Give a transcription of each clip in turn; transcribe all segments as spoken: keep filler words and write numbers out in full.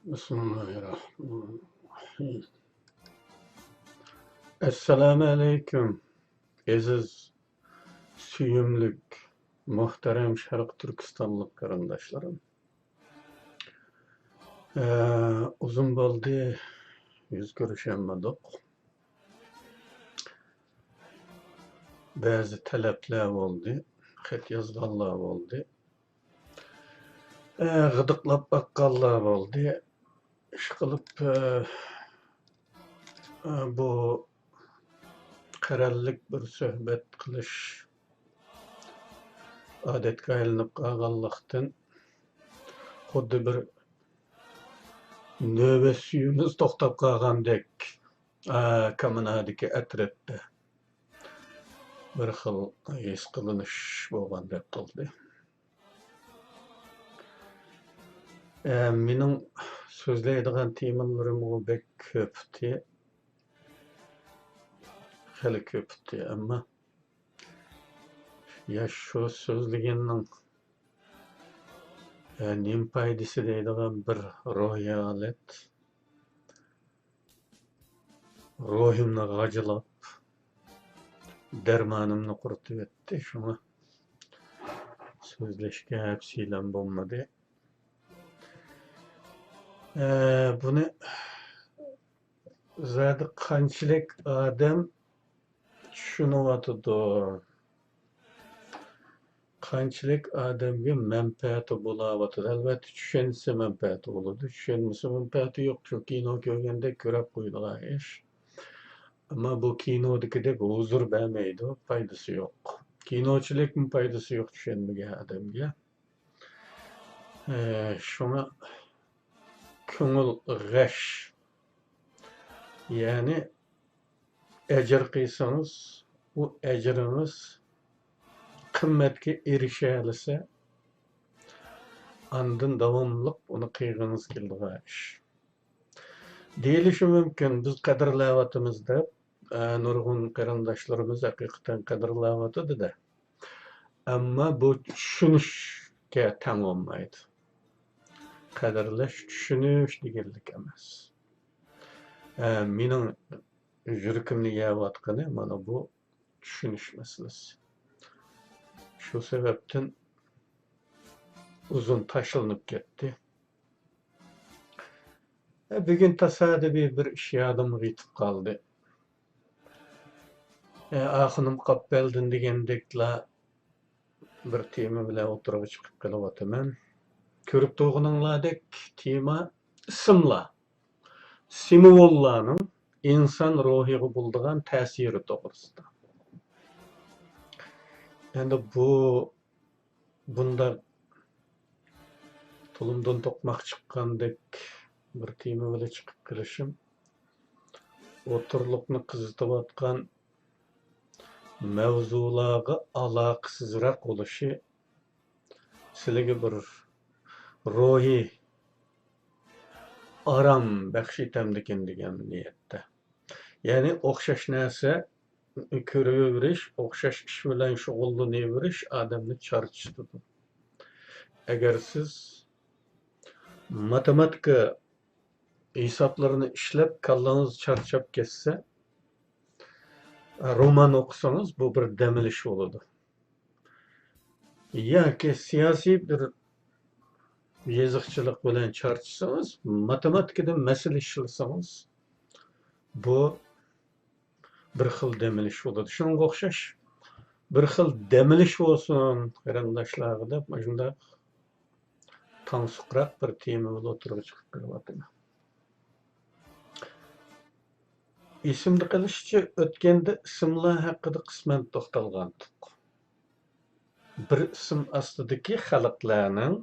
بىسمىللاھىرراھمانىرراھىم. ئەسسالامۇ ئەلەيكۇم، ئەزىز، سۆيۈملۈك، مۇھتەرەم شەرقىي تۈركىستانلىق قېرىنداشلىرىم. ئە، ئۇزۇن بولدى، يۈز كۆرۈشەلمىدۇق. بەزى تەلەپلەر بولدى، خەت يازغانلار بولدى. ئە، غىدىقلاپ باققانلار بولدى. ئىشقىلىپ، ئە، ئە، بۇ قەرەللىك بىر سۆھبەت قىلىش ئادەتكە ئايلىنىپ قالغانلىقتىن، خۇددى بىر نۆۋەت سۈيىمىز توختاپ قالغاندەك، ئە، كامېنادىكى ئەترەتتە بىر خىل ھېس قىلىنىش بولغاندەك قىلدى. ئە، مېنىڭ سۆزلەيدىغان تېمىلىرىمغۇ بەك كۆپتى. خېلى كۆپتى، ئەمما يا شۇ سۆزلىگەننىڭ، ئە، نېمە پايدىسى دەيدىغان بىر روھىي ھالەت. روھۇمنى غاجىلاپ، دەرمانىمنى قۇرۇتۇۋەتتى. شۇڭا سۆزلەشكە ھەپسىلەم بولمىدى. ئە، بۇنى زادى قانچىلىك ئادەم چۈشىنىۋاتىدۇ؟ قانچىلىك ئادەمگە مەنپەئەتى بولاۋاتىدۇ؟ ئەلۋەتتە، چۈشەنسە مەنپەئەتى بولىدۇ، چۈشەنمىسە مەنپەئەتى يوق. شۇ كىنو كۆرگەندەك كۆرۈپ قويىدىغان ئىش. ئەمما بۇ كىنودىكىدەك ھۇزۇر بەرمەيدۇ، پايدىسى يوق. كىنوچىلىكمۇ پايدىسى يوق چۈشەنمىگەن ئادەمگە. ئە، شۇڭا كۆڭۈل غەش. يەنى ئەجىر قىلسىڭىز، ئۇ ئەجرىڭىز قىممەتكە ئېرىشەلىسە، ئاندىن داۋاملىق ئۇنى قىلغىڭىز كېلىدىغان ئىش. دېيىلىشى مۇمكىن، بىز قەدىرلەۋاتىمىز دەپ، ئە، نۇرغۇن قېرىنداشلىرىمىز ھەقىقەتەن قەدىرلەۋاتىدۇ-دە. ئەمما بۇ چۈشىنىشكە تەڭ بولمايدۇ. قەدىرلەش چۈشىنىش دېگەنلىك ئەمەس. ئە، مېنىڭ يۈرىكىمنى يەۋاتقىنى مانا بۇ چۈشىنىش مەسىلىسى. شۇ سەۋەبتىن ئۇزۇن تاشلىنىپ كەتتى. ئە، بۈگۈن تاسادىپىي بىر ئىش يادىمغا يېتىپ قالدى. ئە، ئاخۇنۇم قاپبەلدىن دېگەندەكلا بىر تېما بىلەن ئوتتۇرىغا چىقىپ قېلىۋاتىمەن. كۆرۈپ تۇرغىنىڭلاردەك تېما ئىسىملار، سىمۋوللارنىڭ ئىنسان روھىغا بولىدىغان تەسىرى توغرىسىدا. ئەمدى بۇ بۇنداق تۇلۇمدىن توقماق چىققاندەك بىر تېما بىلەن چىقىپ قېلىشىم ئوتتۇرىلىقنى قىزىتىۋاتقان مەۋزۇلارغا ئالاقىسىزراق بولۇشى سىلىگە بىر روھىي ئارام بەخش ئېتەمدىكىن دېگەن نىيەتتە. يەنى ئوخشاش نەرسە كۆرۈۋېرىش، ئوخشاش ئىش بىلەن شۇغۇللىنىۋېرىش ئادەمنى چارچىتىدۇ. ئەگەر سىز ماتېماتىكا ھېسابلىرىنى ئىشلەپ، كاللىڭىز چارچاپ كەتسە، رومان ئوقۇسىڭىز، بۇ بىر دەم ئېلىش بولىدۇ. ياكى سىياسىي بىر يېزىقچىلىق بىلەن چارچىسىڭىز، ماتېماتىكىدىن مەسىلە ئىشلىسىڭىز، بۇ بىر خىل دەم ئېلىش بولىدۇ. شۇنىڭغا ئوخشاش بىر خىل دەم ئېلىش بولسۇن قېرىنداشلارغا دەپ، مۇشۇنداق تاڭسۇقراق بىر تېما بىلەن ئوتتۇرىغا چىقىپ قېلىۋاتىمەن. ئېسىمدە قېلىشىچە، ئۆتكەندە ئىسىملار ھەققىدە قىسمەن توختالغانتۇق. بىر ئىسىم ئاستىدىكى خەلقلەرنىڭ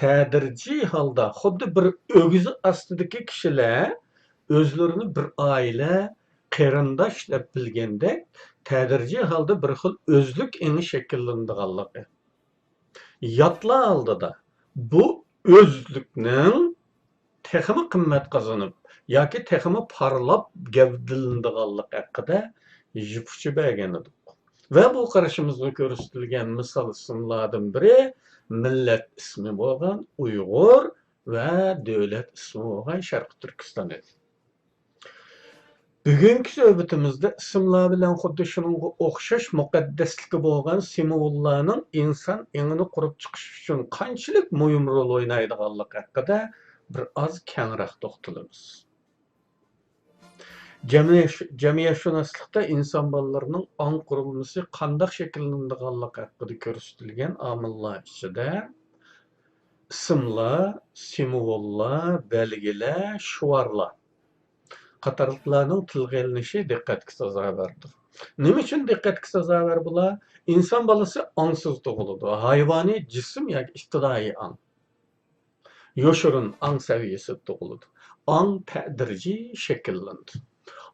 تەدرىجىي ھالدا، خۇددى بىر ئۆگزە ئاستىدىكى كىشىلەر ئۆزلىرىنى بىر ئائىلە، قېرىنداش دەپ بىلگەندەك، تەدرىجىي ھالدا بىر خىل ئۆزلۈك ئېڭى شەكىللىنىدىغانلىقى، ياتلار ئالدىدا بۇ ئۆزلۈكنىڭ تېخىمۇ قىممەت قازىنىپ ياكى تېخىمۇ پارلاپ گەۋدىلىنىدىغانلىقى ھەققىدە يىپ ئۇچى بەرگەن ئىدۇق. ۋە بۇ قارىشىمىزغا كۆرسىتىلگەن مىسال ئىسىملاردىن بىرى مىللەت ئىسمى بولغان ئۇيغۇر ۋە دۆلەت ئىسمى بولغان شەرقىي تۈركىستان ئىدى. بۈگۈنكى سۆھبىتىمىزدە ئىسىملار بىلەن خۇددى شۇنىڭغا ئوخشاش مۇقەددەسلىكى بولغان سىمۋوللارنىڭ ئىنسان ئېڭىنى قۇرۇپ چىقىش ئۈچۈن قانچىلىك مۇھىم رول ئوينايدىغانلىقى ھەققىدە بىر ئاز كەڭرەك توختىلىمىز. جەمئىيەت-، جەمئىيەتشۇناسلىقتا ئىنسان بالىلىرىنىڭ ئاڭ قۇرۇلمىسى قانداق شەكىللىنىدىغانلىقى ھەققىدە كۆرسىتىلگەن ئامىللار ئىچىدە ئىسىملار، سىمۋوللار، بەلگىلەر، شوئارلار قاتارلىقلارنىڭ تىلغا ئېلىنىشى دىققەتكە سازاۋەردۇر. نېمە ئۈچۈن دىققەتكە سازاۋەر بۇلار؟ ئىنسان بالىسى ئاڭسىز تۇغۇلىدۇ. ھايۋانىي جىسىم ياكى ئىپتىدائىي ئاڭ. يوشۇرۇن ئاڭ سەۋىيەسىدە تۇغۇلىدۇ. ئاڭ تەدرىجىي شەكىللىنىدۇ.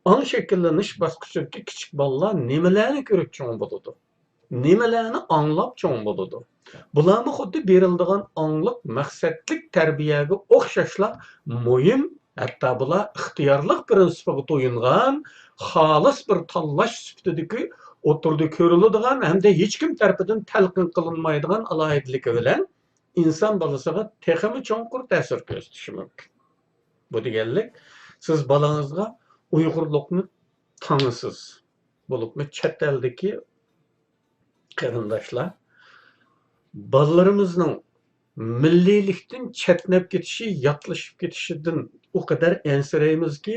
ئاڭ شەكىللىنىش باسقۇچىدىكى كىچىك بالىلار نېمىلەرنى كۆرۈپ چوڭ بولىدۇ؟ نېمىلەرنى ئاڭلاپ چوڭ بولىدۇ؟ بۇلارمۇ خۇددى بېرىلىدىغان ئاڭلىق مەقسەتلىك تەربىيەگە ئوخشاشلا مۇھىم، ھەتتا بۇلار ئىختىيارلىق پىرىنسىپىغا تويۇنغان، خالىس بىر تاللاش سۈپىتىدىكى ئوتتۇرىدا كۆرۈلىدىغان ھەمدە ھېچكىم تەرىپىدىن تەلقىن قىلىنمايدىغان ئالاھىدىلىكى بىلەن ئىنسان بالىسىغا تېخىمۇ چوڭقۇر تەسىر كۆرسىتىشى مۇمكىن. بۇ دېگەنلىك، سىز بالىڭىزغا ئۇيغۇرلۇقنى تاڭىسىز، بولۇپمۇ چەت ئەلدىكى قېرىنداشلار بالىلىرىمىزنىڭ مىللىيلىكتىن چەتنەپ كېتىشى، ياتلىشىپ كېتىشىدىن ئۇ قەدەر ئەنسىرەيمىزكى،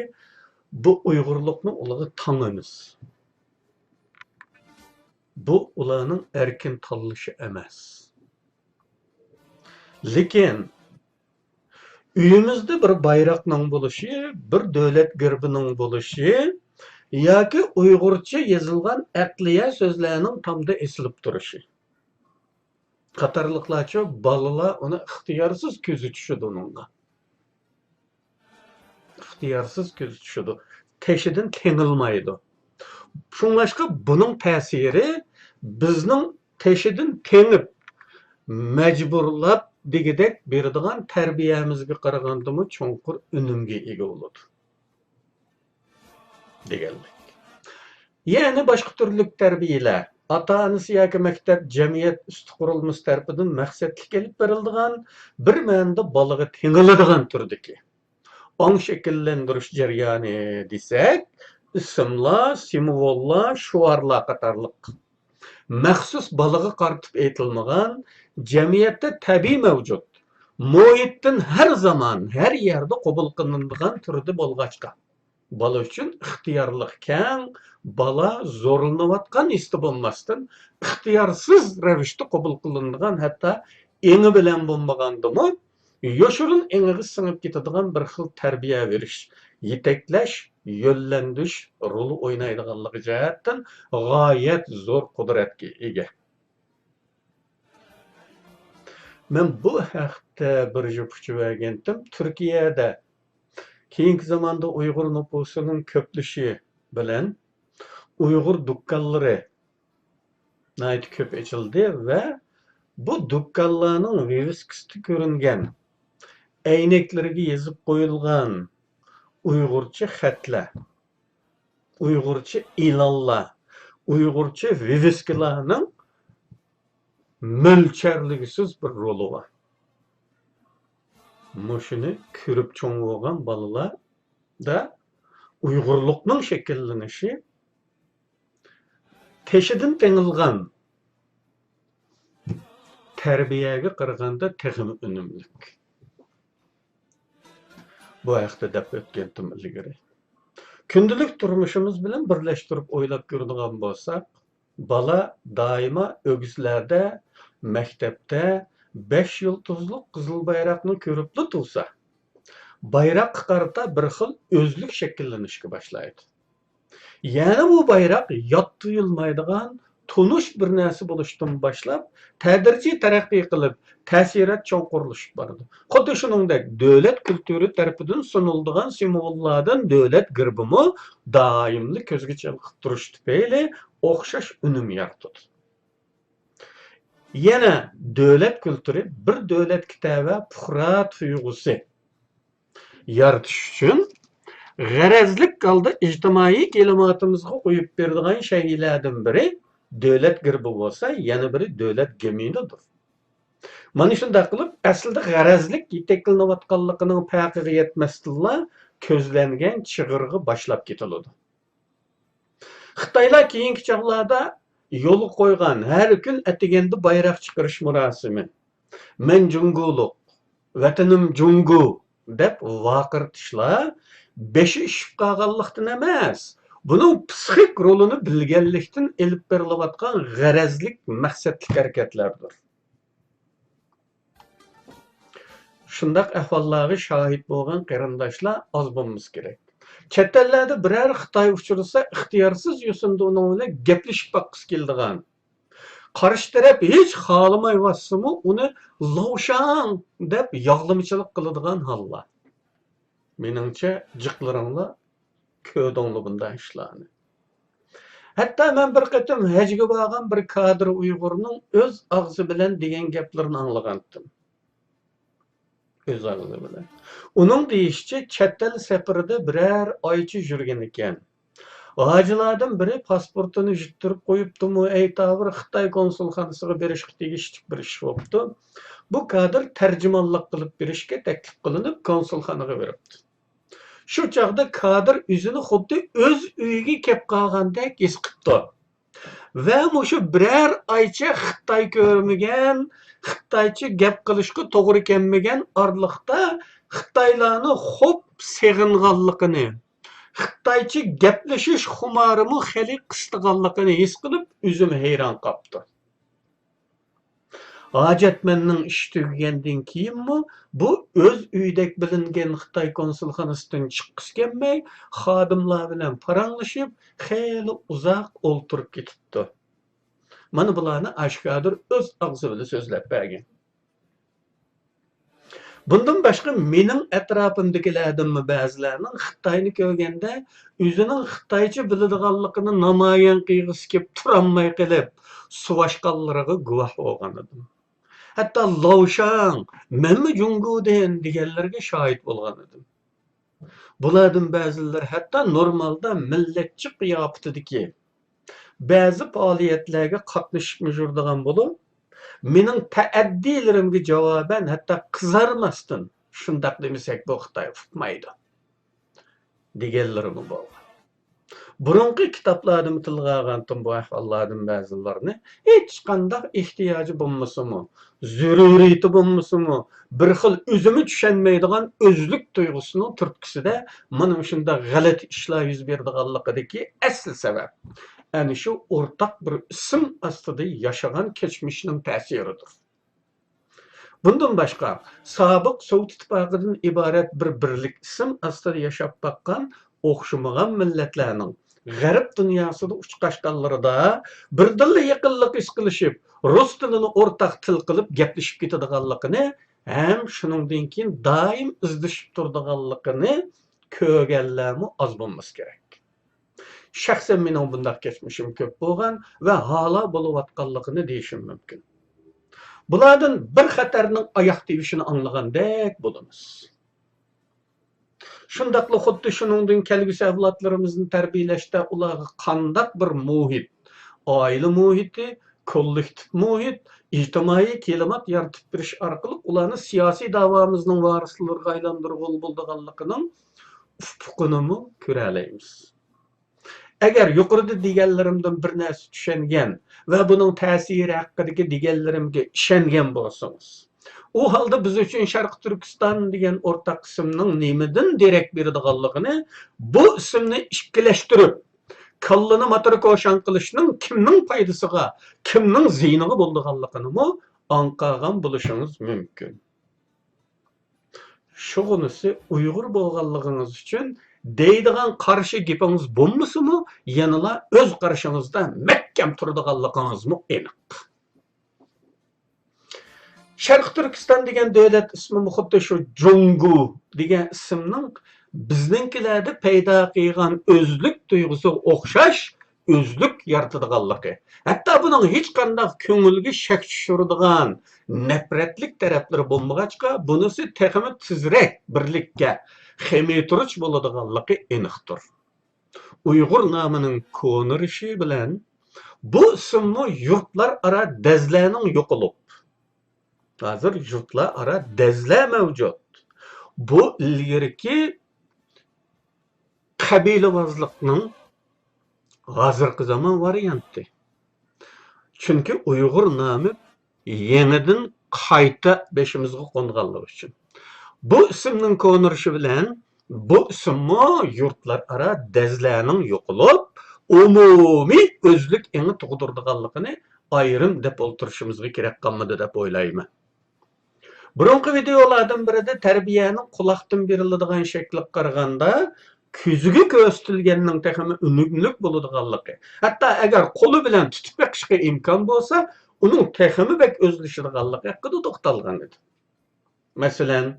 بۇ ئۇيغۇرلۇقنى ئۇلارغا تاڭىمىز. بۇ ئۇلارنىڭ ئەركىن تاللىشى ئەمەس. لېكىن ئۆيىمىزدە بىر بايراقنىڭ بولۇشى، بىر دۆلەت گېربىنىڭ بولۇشى ياكى ئۇيغۇرچە يېزىلغان ئەقلىيە سۆزلەرنىڭ تامدا ئېسىلىپ تۇرۇشى قاتارلىقلارچۇ، بالىلار ئۇنى ئىختىيارسىز كۆزى چۈشىدۇ ئۇنىڭغا. ئىختىيارسىز كۆزى چۈشىدۇ. تېشىدىن تېڭىلمايدۇ. شۇڭلاشقا بۇنىڭ تەسىرى بىزنىڭ تېشىدىن تېڭىپ، مەجبۇرلاپ دېگۈدەك بېرىدىغان تەربىيەمىزگە قارىغاندىمۇ چوڭقۇر ئۈنۈمگە ئىگە بولىدۇ. دېگەنلىك. يەنى باشقا تۈرلۈك تەربىيەلەر، ئاتا-ئانىسى ياكى مەكتەپ، جەمئىيەت ئۈستى قۇرۇلمىسى تەرىپىدىن مەقسەتلىك ئېلىپ بېرىلىدىغان، بىر مەنىدە بالىغا تېڭىلىدىغان تۈردىكى ئاڭ شەكىللەندۈرۈش جەريانى دېسەك، ئىسىملار، سىمۋوللار، شوئارلار قاتارلىق مەخسۇس بالىغا قارىتىپ ئېيتىلمىغان، جەمئىيەتتە تەبىئىي مەۋجۇت، مۇھىتتىن ھەر زامان، ھەر يەردە قوبۇل قىلىنىدىغان تۈردە بولغاچقا، بالا ئۈچۈن ئىختىيارلىق كەڭ، بالا زورلىنىۋاتقان ھېستا بولماستىن، ئىختىيارسىز رەۋىشتە قوبۇل قىلىنىدىغان، ھەتتا ئېڭى بىلەن بولمىغاندىمۇ، يوشۇرۇن ئېڭىغا سىڭىپ كېتىدىغان بىر خىل تەربىيە بېرىش، يېتەكلەش، يۆنلەندۈرۈش رولى ئوينايدىغانلىقى جەھەتتىن غايەت زور قۇدرەتكە ئىگە. مەن بۇ ھەقتە بىر جۈپ ئۇچۇر ئۆگەندىم. تۈركىيەدە كېيىنكى زاماندا ئۇيغۇر نوپۇسىنىڭ كۆپلىشى بىلەن ئۇيغۇر دۇكانلىرى ناھايىتى كۆپ ئېچىلدى ۋە بۇ دۇكانلارنىڭ ۋىۋىسكىسىدا كۆرۈنگەن، ئەينەكلىرىگە يېزىپ قويۇلغان ئۇيغۇرچە خەتلەر، ئۇيغۇرچە ئېلانلار، ئۇيغۇرچە ۋىۋىسكىلارنىڭ مۆلچەرلىگۈسىز بىر رولى بار. مۇشۇنى كۆرۈپ چوڭ بولغان بالىلاردا ئۇيغۇرلۇقنىڭ شەكىللىنىشى تېشىدىن تېڭىلغان تەربىيەگە قارىغاندا تېخىمۇ ئۈنۈملۈك. بۇ ھەقتە دەپ ئۆتكەنتىم ئىلگىرى. كۈندىلىك تۇرمۇشىمىز بىلەن بىرلەشتۈرۈپ ئويلاپ كۆرىدىغان بولساق، بالا دائىما ئۆگزىلەردە، مەكتەپتە بەش يۇلتۇزلۇق قىزىل بايراقنى كۆرۈپلا تۇرسا، بايراققا قارىتا بىر خىل ئۆزلۈك شەكىللىنىشكە باشلايدۇ. يەنى بۇ بايراق يات تۇيۇلمايدىغان تونۇش بىر نەرسە بولۇشتىن باشلاپ، تەدرىجىي تەرەققىي قىلىپ، تەسىرات چوڭقۇرلىشىپ بارىدۇ. خۇددى شۇنىڭدەك، دۆلەت كۈلتۈرى تەرىپىدىن سۇنۇلىدىغان سىمۋوللاردىن دۆلەت گېربىمۇ دائىملىق كۆزگە چېلىقىپ تۇرۇش تۈپەيلى ئوخشاش ئۈنۈم يارىتىدۇ. يەنە دۆلەت كۈلتۈرى بىر دۆلەتكە تەۋە پۇقرا تۇيغۇسى يارىتىش ئۈچۈن غەرەزلىك ھالدا ئىجتىمائىي كىلىماتىمىزغا قويۇپ بېرىدىغان شەيئىلەردىن بىرى دۆلەت گېربى بولسا، يەنە بىرى دۆلەت گىمنىدۇر. مانا شۇنداق قىلىپ، ئەسلىدە غەرەزلىك يېتەكلىنىۋاتقانلىقىنىڭ پەرقىگە يەتمەستىنلا، كۆزلەنگەن چىغىرغا باشلاپ كېتىلىدۇ. خىتايلار كېيىنكى چاغلاردا يولغا قويغان ھەر كۈن ئەتىگەندە بايراق چىقىرىش مۇراسىمى، «مەن جۇڭگولۇق، ۋەتىنىم جۇڭگو» دەپ ۋارقىرىتىشلار بېشى ئىششىپ قالغانلىقتىن ئەمەس، بۇنىڭ پسىخىك رولىنى بىلگەنلىكتىن ئېلىپ بېرىلىۋاتقان غەرەزلىك مەقسەتلىك ھەرىكەتلەردۇر. شۇنداق ئەھۋاللارغا شاھىت بولغان قېرىنداشلار ئاز بولمىسا كېرەك. چەت ئەللەردە بىرەر خىتاي ئۇچرىسا، ئىختىيارسىز يوسۇندا ئۇنىڭ بىلەن گەپلىشىپ باققۇسى كېلىدىغان، قارشى تەرەپ ھېچ خالىمايۋاتسىمۇ، ئۇنى «لاۋشاڭ» دەپ ياغلىمىچىلىق قىلىدىغان ھاللار. مېنىڭچە، جىقلىرىڭلار كۆردۈڭلار بۇنداق ئىشلارنى. ھەتتا مەن بىر قېتىم ھەجگە بارغان بىر كادىر ئۇيغۇرنىڭ ئۆز ئاغزى بىلەن دېگەن گەپلىرىنى ئاڭلىغانتىم. ئۆز ئاغزى بىلەن. ئۇنىڭ دېيىشىچە، چەت ئەل سەپىرىدە بىرەر ئايچە يۈرگەن ئىكەن. ھاجىلاردىن بىرى پاسپورتىنى يىتتۈرۈپ قويۇپتۇمۇ، ئەيتاۋۇر خىتاي كونسۇلخانىسىغا بېرىشقا تېگىشلىك بىر ئىش بوپتۇ. بۇ كادىر تەرجىمانلىق قىلىپ بېرىشكە تەكلىپ قىلىنىپ، كونسۇلخانىغا بېرىپتۇ. شۇ چاغدا كادىر ئۆزىنى خۇددى ئۆز ئۆيىگە كەپ قالغاندەك ھېس قىپتۇ. ۋە مۇشۇ بىرەر ئايچە خىتاي كۆرمىگەن، خىتايچە گەپ قىلىشقا توغرا كەلمىگەن ئارىلىقتا خىتايلارنى خوپ سېغىنغانلىقىنى، خىتايچە گەپلىشىش خۇمارىمۇ خېلى قىستىغانلىقىنى ھېس قىلىپ، ئۆزىمۇ ھەيران قاپتۇ. ھاجەتمەننىڭ ئىشى تۈگىگەندىن كېيىنمۇ بۇ ئۆز ئۆيىدەك بىلىنگەن خىتاي كونسۇلخانىسىدىن چىققۇسى كەلمەي، خادىملار بىلەن پاراڭلىشىپ، خېلى ئۇزاق ئولتۇرۇپ كېتىپتۇ. مانا بۇلارنى ئاشۇ كادىر ئۆز ئاغزى بىلەن سۆزلەپ بەرگەن. بۇندىن باشقا، مېنىڭ ئەتراپىمدىكىلەردىنمۇ بەزىلەرنىڭ خىتاينى كۆرگەندە ئۆزىنىڭ خىتايچە بىلىدىغانلىقىنى نامايان قىلغۇسى كېلىپ تۇرالماي قېلىپ، سۇۋاشقانلىرىغا گۇۋاھ بولغانىدىم. ھەتتا «لاۋشاڭ، مەنمۇ جۇڭگودىن» دېگەنلىرىگە شاھىت بولغانىدىم. بۇلاردىن بەزىلىرى ھەتتا نورمالدا مىللەتچى قىياپىتىدىكى بەزى پائالىيەتلەرگە قاتنىشىپمۇ يۈرىدىغان بولۇپ، مېنىڭ تەئەددىلىرىمگە جاۋابەن ھەتتا قىزارماستىن، «شۇنداق دېمىسەك بۇ خىتاي ئۇقمايدۇ» دېگەنلىرىمۇ بولغان. بۇرۇنقى كىتابلاردىمۇ تىلغا ئالغانتىم بۇ ئەھۋاللاردىن بەزىلىرىنى. ھېچقانداق ئېھتىياجى بولمىسىمۇ، زۆرۈرىيىتى بولمىسىمۇ، بىر خىل ئۆزىمۇ چۈشەنمەيدىغان ئۆزلۈك تۇيغۇسىنىڭ تۈرتكىسىدە مانا مۇشۇنداق غەلىتە ئىشلار يۈز بېرىدىغانلىقىدىكى ئەسلى سەۋەب ئەنە شۇ ئورتاق بىر ئىسىم ئاستىدا ياشىغان كەچمىشنىڭ تەسىرىدۇر. بۇندىن باشقا، سابىق سوۋېت ئىتتىپاقىدىن ئىبارەت بىر بىرلىك ئىسىم ئاستىدا ياشاپ باققان ئوخشىمىغان مىللەتلەرنىڭ غەرب دۇنياسىدا ئۇچراشقانلىرىدا بىردىنلا يېقىنلىق ھېس قىلىشىپ، رۇس تىلىنى ئورتاق تىل قىلىپ گەپلىشىپ كېتىدىغانلىقىنى ھەم شۇنىڭدىن كېيىن دائىم ئىزدىشىپ تۇرىدىغانلىقىنى كۆرگەنلەرمۇ ئاز بولمىسا كېرەك. شەخسەن مېنىڭ بۇنداق كەچمىشىم كۆپ بولغان ۋە ھالا بولۇۋاتقانلىقىنى دېيىشىم مۇمكىن. بۇلاردىن بىر خەتەرنىڭ ئاياغ تىۋىشىنى ئاڭلىغاندەك بولىمىز. شۇنداقلا خۇددى شۇنىڭدىن كەلگۈسى ئەۋلادلىرىمىزنى تەربىيەلەشتە ئۇلارغا قانداق بىر مۇھىت، ئائىلە مۇھىتى، كوللېكتىپ مۇھىت، ئىجتىمائىي كىلىمات يارىتىپ بېرىش ئارقىلىق ئۇلارنى سىياسىي داۋامىزنىڭ ۋارىسلىرىغا ئايلاندۇرغىلى بولىدىغانلىقىنىڭ ئۇپۇقىنىمۇ كۆرەلەيمىز. ئەگەر يۇقىرىدا دېگەنلىرىمدىن بىر نەرسە چۈشەنگەن ۋە بۇنىڭ تەسىرى ھەققىدىكى دېگەنلىرىمگە ئىشەنگەن بولسىڭىز، ئۇ ھالدا بىز ئۈچۈن شەرقىي تۈركىستان دېگەن ئورتاق ئىسىمنىڭ نېمىدىن دېرەك بېرىدىغانلىقىنى، بۇ ئىسىمنى ئىككىلەشتۈرۈپ، كاللىنى ماتىرى-كوشان قىلىشنىڭ كىمنىڭ پايدىسىغا، كىمنىڭ زىيىنىغا بولىدىغانلىقىنىمۇ ئاڭقاغان بولۇشىڭىز مۇمكىن. شۇغىنىسى ئۇيغۇر بولغانلىقىڭىز ئۈچۈن دەيدىغان قارشى گېپىڭىز بولمىسىمۇ، يەنىلا ئۆز قارىشىڭىزدا مەھكەم تۇرىدىغانلىقىڭىزمۇ ئېنىق. شەرقىي تۈركىستان دېگەن دۆلەت ئىسمىمۇ خۇددى شۇ جۇڭگو دېگەن ئىسىمنىڭ بىزنىڭكىلەردە پەيدا قىلغان ئۆزلۈك تۇيغۇسىغا ئوخشاش ئۆزلۈك يارىتىدىغانلىقى، ھەتتا بۇنىڭ ھېچقانداق كۆڭۈلگە شەك چۈشۈرىدىغان نەپرەتلىك تەرەپلىرى بولمىغاچقا، بۇنىسى تېخىمۇ تېزرەك بىرلىككە، خېمىرتۇرۇچ بولىدىغانلىقى ئېنىقتۇر. ئۇيغۇر نامىنىڭ كونىرىشى بىلەن بۇ ئىسىممۇ يۇرتلار ئارا دەزلەرنىڭ يوقىلىپ، ھازىر يۇرتلار ئارا دەزلەر مەۋجۇت. بۇ ئىلگىرىكى قەبىلىۋازلىقنىڭ ھازىرقى زامان ۋارىيانتى. چۈنكى ئۇيغۇر نامى يېڭىدىن قايتا بېشىمىزغا قونغانلىقى ئۈچۈن. بۇ ئىسىمنىڭ كونىرىشى بىلەن بۇ ئىسىممۇ يۇرتلار ئارا دەزلەرنىڭ يوقىلىپ، ئومۇمىي ئۆزلۈك ئېڭى تۇغدۇرىدىغانلىقىنى ئايرىم دەپ ئولتۇرۇشىمىزغا كېرەك قالمىدى دەپ ئويلايمەن. بۇرۇنقى ۋىدېئولاردىن بىرىدە تەربىيەنىڭ قۇلاقتىن بېرىلىدىغان شەكلىگە قارىغاندا كۆزگە كۆرسىتىلگەننىڭ تېخىمۇ ئۈنۈملۈك بولىدىغانلىقى، ھەتتا ئەگەر قولى بىلەن تۇتۇپ بېقىشقا ئىمكان بولسا، ئۇنىڭ تېخىمۇ بەك ئۆزلىشىدىغانلىقى ھەققىدە توختالغان ئىدى. مەسىلەن،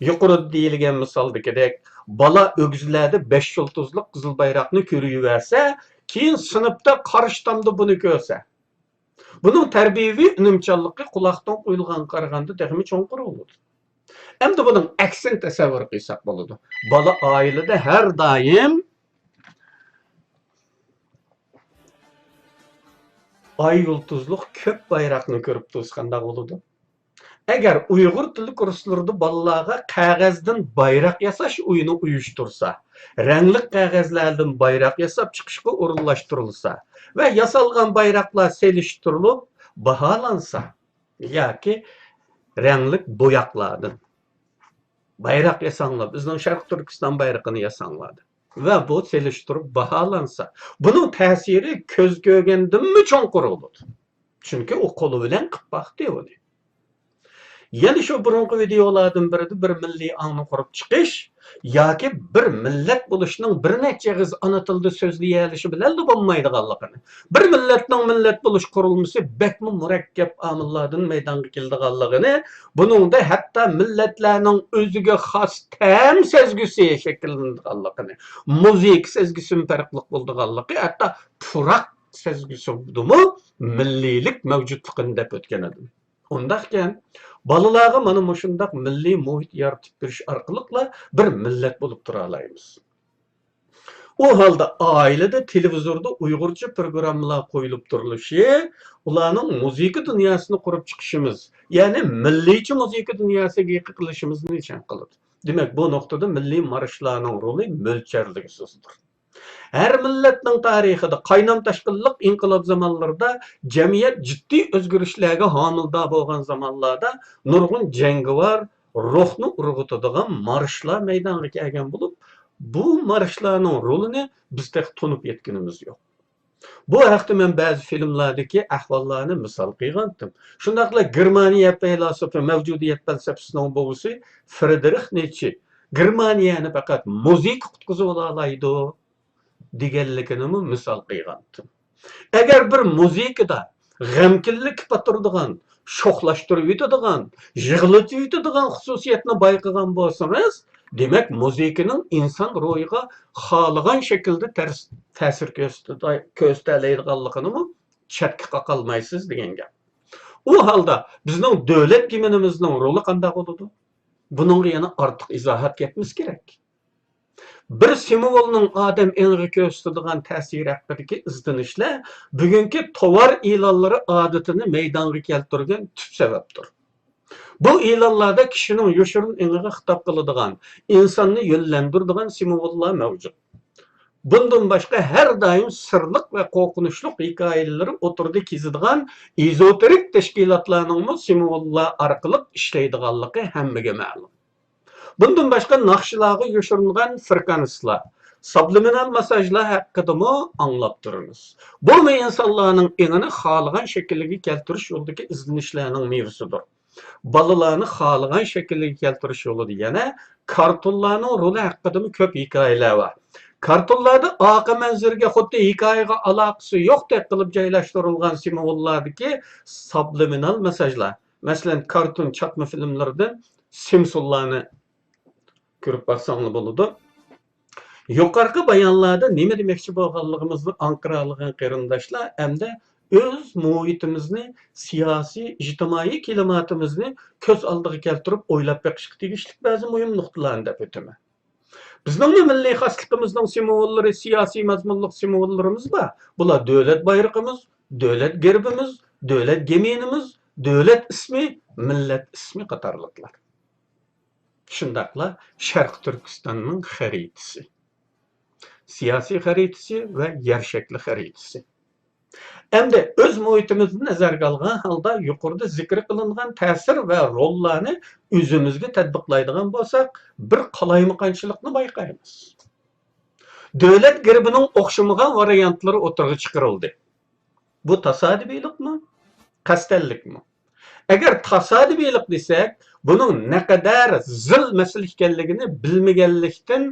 يۇقىرىدا دېيىلگەن مىسالدىكىدەك، بالا ئۆگزىلەردە بەش يۇلتۇزلۇق قىزىل بايراقنى كۆرۈۋەرسە، كېيىن سىنىپتا قارشى تامدا بۇنى كۆرسە، بۇنىڭ تەربىيەۋى ئۈنۈمچانلىقى قۇلاقتىن قۇيۇلغانغا قارىغاندا تېخىمۇ چوڭقۇر بولىدۇ. ئەمدى بۇنىڭ ئەكسىنى تەسەۋۋۇر قىلساق بولىدۇ. بالا ئائىلىدە ھەر دائىم ئاي يۇلتۇزلۇق كۆپ بايراقنى كۆرۈپ تۇرسا قانداق بولىدۇ؟ ئەگەر ئۇيغۇر تىلى كۇرسلىرىدا بالىلارغا قەغەزدىن بايراق ياساش ئويۇنى ئۇيۇشتۇرسا، رەڭلىك قەغەزلەردىن بايراق ياساپ چىقىشقا ئورۇنلاشتۇرۇلسا ۋە ياسالغان بايراقلار سېلىشتۇرۇلۇپ باھالانسا ياكى رەڭلىك بوياقلاردىن بايراق ياساڭلار، بىزنىڭ شەرقىي تۈركىستان بايرىقىنى ياساڭلار دەپ ۋە بۇ سېلىشتۇرۇپ باھالانسا، بۇنىڭ تەسىرى كۆز كۆرگەندىنمۇ چوڭقۇر بولىدۇ. چۈنكى ئۇ قولى بىلەن قىلىپ باقتى ئۇنى. يەنە شۇ بۇرۇنقى ۋىدېئولاردىن بىرىدە بىر مىللىي ئاڭنى قۇرۇپ چىقىش ياكى بىر مىللەت بولۇشنىڭ بىر نەچچە ئېغىز ئانا تىلدا سۆزلىيەلىشى بىلەنلا بولمايدىغانلىقىنى، بىر مىللەتنىڭ مىللەت بولۇش قۇرۇلمىسى بەكمۇ مۇرەككەپ ئامىللاردىن مەيدانغا كېلىدىغانلىقىنى، بۇنىڭدا ھەتتا مىللەتلەرنىڭ ئۆزىگە خاس تەم سەزگۈسى شەكىللىنىدىغانلىقىنى، مۇزىكا سەزگۈسىمۇ پەرقلىق بولىدىغانلىقى، ھەتتا پۇراق سەزگۈسىدىمۇ مىللىيلىك مەۋجۇتلۇقىنى دەپ ئۆتكەن ئىدىم. ئۇنداقكەن، بالىلارغا مانا مۇشۇنداق مىللىي مۇھىت يارىتىپ بېرىش ئارقىلىقلا بىر مىللەت بولۇپ تۇرالايمىز. ئۇ ھالدا ئائىلىدە تېلېۋىزوردا ئۇيغۇرچە پروگراممىلار قويۇلۇپ تۇرۇلۇشى ئۇلارنىڭ مۇزىكا دۇنياسىنى قۇرۇپ چىقىشىمىز، يەنى مىللىيچە مۇزىكا دۇنياسىغا ئىگە قىلىشىمىزنى نىشان قىلىدۇ. دېمەك، بۇ نۇقتىدا مىللىي مارشلارنىڭ رولى مۆلچەرلىگۈسىزدۇر. ھەر مىللەتنىڭ تارىخىدا قاينام تاشقىنلىق ئىنقىلاب زامانلىرىدا جەمئىيەت جىددىي ئۆزگىرىشلەرگە ھامىلىدار بولغان زامانلاردا نۇرغۇن جەڭگىۋار روھنى ئۇرغۇتىدىغان مارشلار مەيدانغا كەلگەن بولۇپ، بۇ مارشلارنىڭ رولىنى بىز تېخى تونۇپ يەتكىنىمىز يوق. بۇ ھەقتە مەن بەزى فىلىملاردىكى ئەھۋاللارنى مىسال قىلغانتىم. شۇنداقلا گېرمانىيە پەيلاسوپى، مەۋجۇدىيەت پەلسەپىسىنىڭ بوۋىسى فرېدرىخ نىتشې گېرمانىيەنى پەقەت مۇزىكا قۇتقۇزۇۋالالايدۇ دېگەنلىكىنىمۇ مىسال قىلغانتىم. ئەگەر بىر مۇزىكىدا غەمكىنلىككە پاتۇرىدىغان، شوخلاشتۇرۇۋېتىدىغان، يىغلىتىۋېتىدىغان خۇسۇسىيەتنى بايقىغان بولسىڭىز، دېمەك، مۇزىكىنىڭ ئىنسان روھىغا خالىغان شەكىلدە تەرس-، تەسىر كۆرسىتىدۇ-، كۆرسىتەلەيدىغانلىقىنىمۇ چەتكە قاقالمايسىز دېگەن گەپ. ئۇ ھالدا بىزنىڭ دۆلەت گىمنىمىزنىڭ رولى قانداق بولىدۇ؟ بۇنىڭغا يەنە ئارتۇق ئىزاھات كەتمىسە كېرەك. بىر سىمۋولنىڭ ئادەم ئېڭىغا كۆرسىتىدىغان تەسىرى ھەققىدىكى ئىزدىنىشلەر بۈگۈنكى توۋار ئېلانلىرى ئادىتىنى مەيدانغا كەلتۈرگەن تۈپ سەۋەبتۇر. بۇ ئېلانلاردا كىشىنىڭ يوشۇرۇن ئېڭىغا خىتاب قىلىدىغان، ئىنساننى يۆنلەندۈرىدىغان سىمۋوللار مەۋجۇت. بۇندىن باشقا، ھەر دائىم سىرلىق ۋە قورقۇنچلۇق ھېكايىلىرى ئوتتۇرىدا كېزىدىغان ئېزوتېرىك تەشكىلاتلارنىڭمۇ سىمۋوللار ئارقىلىق ئىشلەيدىغانلىقى ھەممىگە مەلۇم. بۇندىن باشقا، ناخشىلارغا يوشۇرۇنغان فرېكانسلار، سابلىمىنال ماسساژلار ھەققىدىمۇ ئاڭلاپ تۇرىمىز. بۇمۇ ئىنسانلارنىڭ ئېڭىنى خالىغان شەكىلگە كەلتۈرۈش يولىدىكى ئىزدىنىشلەرنىڭ مېۋىسىدۇر. بالىلارنى خالىغان شەكىلگە كەلتۈرۈش يولىدا يەنە كارتونلارنىڭ رولى ھەققىدىمۇ كۆپ ھېكايىلەر بار. كارتونلاردا ئارقا مەنزىرىگە خۇددى ھېكايىگە ئالاقىسى يوقتەك قىلىپ جايلاشتۇرۇلغان سىمۋوللاردىكى سابلىمىنال ماسساژلار، مەسىلەن، كارتون چاتما فىلىملىرىدىن سىمپسونلارنى كۆرۈپ باقساڭلار بولىدۇ. يۇقىرىقى بايانلاردا نېمە دېمەكچى بولغانلىقىمىزنى ئاڭقىرالىغان قېرىنداشلار ئەمدى ئۆز مۇھىتىمىزنى، سىياسىي، ئىجتىمائىي كىلىماتىمىزنى كۆز ئالدىغا كەلتۈرۈپ ئويلاپ بېقىشقا تېگىشلىك بەزى مۇھىم نۇقتىلارنى دەپ ئۆتىمەن. بىزنىڭمۇ مىللىي خاسلىقىمىزنىڭ سىمۋوللىرى، سىياسىي مەزمۇنلۇق سىمۋوللىرىمىز بار. بۇلار دۆلەت بايرىقىمىز، دۆلەت گېربىمىز، دۆلەت گىمنىمىز، دۆلەت ئىسمى، مىللەت ئىسمى قاتارلىقلار. شۇنداقلا شەرقىي تۈركىستاننىڭ خەرىتىسى، سىياسىي خەرىتىسى ۋە يەر شەكلى خەرىتىسى. ئەمدى ئۆز مۇھىتىمىزنى نەزەرگە ئالغان ھالدا يۇقىرىدا زىكىر قىلىنغان تەسىر ۋە روللارنى ئۆزىمىزگە تەتبىقلايدىغان بولساق، بىر قالايمىقانچىلىقنى بايقايمىز. دۆلەت گېربىنىڭ ئوخشىمىغان ۋارىيانتلىرى ئوتتۇرىغا چىقىرىلدى. بۇ تاسادىپىيلىقمۇ؟ قەستەنلىكمۇ؟ ئەگەر تاسادىپىيلىق دېسەك، بۇنىڭ نەقەدەر زىل مەسىلە ئىكەنلىكىنى بىلمىگەنلىكتىن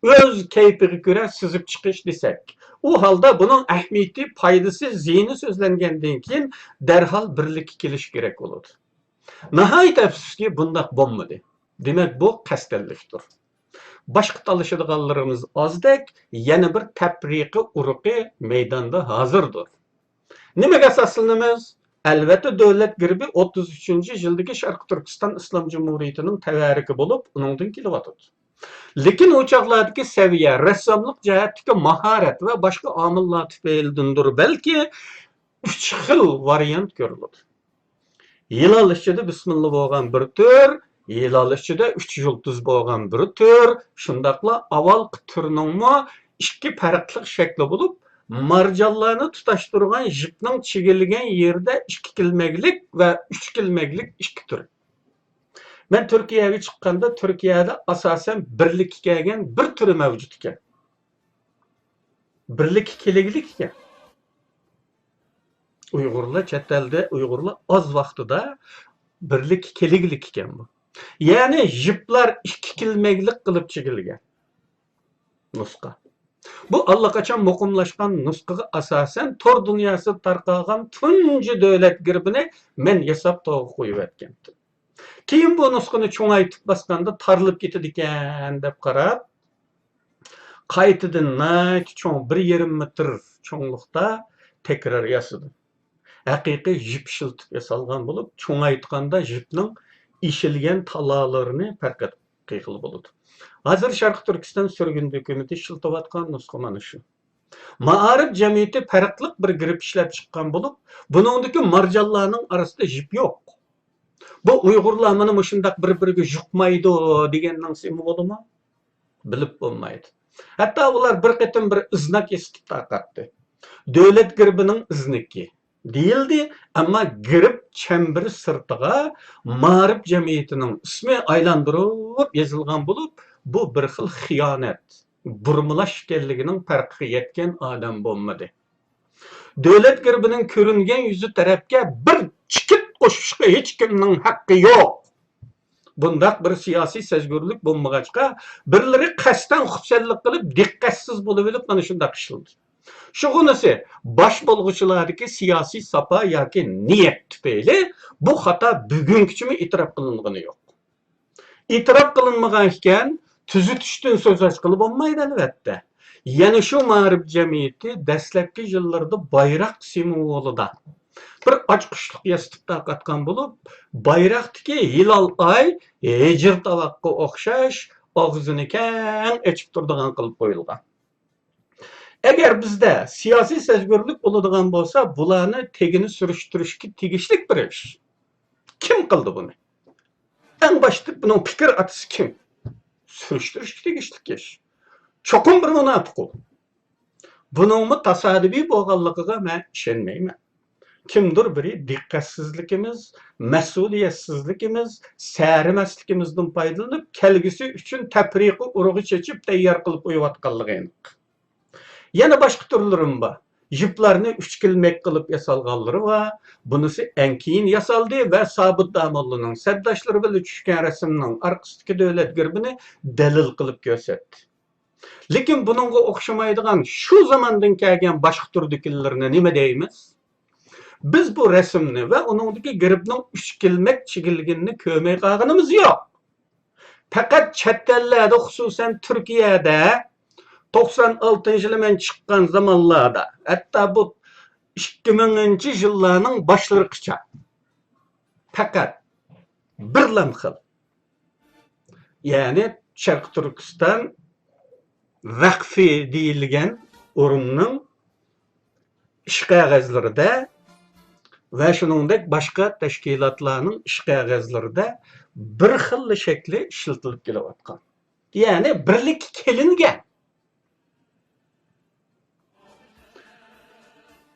ئۆز كەيپىگە كۆرە سىزىپ چىقىش دېسەك، ئۇ ھالدا بۇنىڭ ئەھمىيىتى، پايدىسى، زىيىنى سۆزلەنگەندىن كېيىن دەرھال بىرلىككە كېلىش كېرەك بولىدۇ. ناھايىتى ئەپسۇسكى، بۇنداق بولمىدى. دېمەك، بۇ قەستەنلىكتۇر. باشقا تالىشىدىغانلىرىمىز ئازدەك، يەنە بىر تەپرىقە ئۇرۇقى مەيداندا ھازىردۇر. نېمىگە ئاساسلىنىمىز؟ ئەلۋەتتە، دۆلەت گېربى ئوتتۇز ئۈچىنچى يىلدىكى شەرقىي تۈركىستان ئىسلام جۇمھۇرىيىتىنىڭ تەۋەررۈكى بولۇپ، ئۇنىڭدىن كېلىۋاتىدۇ. لېكىن ئۇ چاغلاردىكى سەۋىيە، رەسساملىق جەھەتتىكى ماھارەت ۋە باشقا ئامىللار تۈپەيلىدىندۇر بەلكى، ئۈچ خىل ۋارىيانت كۆرۈلىدۇ. ھىلال ئىچىدە بىسمىللا بولغان بىر تۈر، ھىلال ئىچىدە ئۈچ يۇلتۇز بولغان بىر تۈر، شۇنداقلا ئاۋۋالقى تۈرنىڭمۇ ئىككى پەرقلىق شەكلى بولۇپ، مارجانلارنى تۇتاشتۇرغان يىپنىڭ چىگىلگەن يېرىدە ئىككى كىلمەكلىك ۋە ئۈچ كىلمەكلىك ئىككى تۈر. مەن تۈركىيەگە چىققاندا، تۈركىيەدە ئاساسەن بىرلىككە كەلگەن بىر تۈرى مەۋجۇت ئىكەن. بىرلىككە كېلىگلىك ئىكەن. ئۇيغۇرلار، چەت ئەلدە ئۇيغۇرلار ئاز ۋاقتىدا بىرلىككە كېلىگلىك ئىكەن بۇ. يەنى يىپلار ئىككى كىلمەكلىك قىلىپ چىگىلگەن نۇسخا. بۇ ئاللىقاچان مۇقىملاشقان نۇسخىغا ئاساسەن تور دۇنياسىدا تارقالغان تۇنجى دۆلەت گېربىنى مەن ياساپ تورغا قويۇۋەتكەنتىم. كېيىن بۇ نۇسخىنى چوڭايتىپ باسقاندا تارىلىپ كېتىدىكەن دەپ قاراپ، قايتىدىن ناھايىتى چوڭ، بىر يېرىم مېتىر چوڭلۇقتا تەكرار ياسىدىم. ھەقىقىي يىپ ئىشلىتىپ ياسالغان بولۇپ، چوڭايتقاندا يىپنىڭ ئېشىلگەن تالالىرىنى پەرق قىلغىلى بولىدۇ. ھازىر شەرقىي تۈركىستان سۈرگۈندە ھۆكۈمىتى ئىشلىتىۋاتقان نۇسخا مانا شۇ. مائارىپ جەمئىيىتى پەرقلىق بىر گىرىپ ئىشلەپ چىققان بولۇپ، بۇنىڭدىكى مارجانلارنىڭ ئارىسىدا يىپ يوق. بۇ ئۇيغۇرلار مانا مۇشۇنداق بىر-بىرىگە يۇقمايدۇ دېگەننىڭ سىمۋولىمۇ؟ بىلىپ بولمايدۇ. ھەتتا ئۇلار بىر قېتىم بىر ئىزناك ياسىتىپ تارقاتتى. دۆلەت گېربىنىڭ ئىزنىكى دېيىلدى، ئەمما گېرب چەمبىرى سىرتىغا مائارىپ جەمئىيىتىنىڭ ئىسمى ئايلاندۇرۇپ يېزىلغان بولۇپ، بۇ بىر خىل خىيانەت، بۇرمىلاش ئىكەنلىكىنىڭ پەرقىگە يەتكەن ئادەم بولمىدى. دۆلەت گېربىنىڭ كۆرۈنگەن يۈزى تەرەپكە بىر چېكىت قوشۇشقا ھېچكىمنىڭ ھەققى يوق. بۇنداق بىر سىياسىي سەزگۈرلۈك بولمىغاچقا، بىرلىرى قەستەن خۇپسەنلىك قىلىپ، دىققەتسىز بولۇۋېلىپ، مانا شۇنداق ئىشلىدى. شۇغىنىسى، باش بولغۇچىلاردىكى سىياسىي ساپا ياكى نىيەت تۈپەيلى بۇ خاتا بۈگۈنگىچىمۇ ئېتىراپ قىلىنغىنى يوق. ئېتىراپ قىلىنمىغان ئىكەن، تۈزىتىشتىن سۆز ئاچقىلى بولمايدۇ، ئەلۋەتتە. يەنە شۇ مائارىپ جەمئىيىتى دەسلەپكى يىللىرىدا بايراق سىمۋولىدا بىر ئاچقۇچلۇق ياسىتىپ تارقاتقان بولۇپ، بايراقتىكى ھىلال ئاي ھىجىر تاۋاققا ئوخشاش ئاغزىنى كەڭ ئېچىپ تۇرىدىغان قىلىپ قويۇلغان. ئەگەر بىزدە سىياسىي سەزگۈرلۈك بولىدىغان بولسا، بۇلارنى تېگىنى سۈرۈشتۈرۈشكە تېگىشلىك بىر ئىش. كىم قىلدى بۇنى؟ ئەڭ باشتا بۇنىڭ پىكىر ئاتىسى كىم؟ سۈرۈشتۈرۈشكە تېگىشلىك ئىش. چوقۇم بىر مۇناپىق ئۇ. بۇنىڭمۇ تاسادىپىي بولغانلىقىغا مەن ئىشەنمەيمەن. كىمدۇر بىرى دىققەتسىزلىكىمىز، مەسئۇلىيەتسىزلىكىمىز، سەرىمەسلىكىمىزدىن پايدىلىنىپ، كەلگۈسى ئۈچۈن تەپرىقە ئۇرۇقى چېچىپ تەييار قىلىپ قويۇۋاتقانلىقى ئېنىق. يەنە باشقا تۈرلىرىمۇ بار. يىپلارنى ئۈچ كىلمەك قىلىپ ياسالغانلىرى بار. بۇنىسى ئەڭ كېيىن ياسالدى ۋە سابىت داموللىنىڭ سەپداشلىرى بىلەن چۈشكەن رەسىمنىڭ ئارقىسىدىكى دۆلەت گېربىنى دەلىل قىلىپ كۆرسەتتى. لېكىن بۇنىڭغا ئوخشىمايدىغان شۇ زاماندىن كەلگەن باشقا تۈردىكىلىرىنى نېمە دەيمىز؟ بىز بۇ رەسىمنى ۋە ئۇنىڭدىكى گېربنىڭ ئۈچ كىلمەك چىگىلگىنىنى كۆرمەي قالغىنىمىز يوق. پەقەت چەت ئەللەردە، خۇسۇسەن تۈركىيەدە توقسان ئالتىنچى يىلى مەن چىققان زامانلاردا، ھەتتا بۇ ئىككى مىڭىنچى يىللارنىڭ باشلىرىغىچە پەقەت بىرلام خىل، يەنى شەرقىي تۈركىستان ۋەقفى دېيىلگەن ئورۇننىڭ ئىش قەغەزلىرىدە ۋە شۇنىڭدەك باشقا تەشكىلاتلارنىڭ ئىش قەغەزلىرىدە بىر خىللا شەكلى ئىشلىتىلىپ كېلىۋاتقان. يەنى بىرلىككە كېلىنگەن.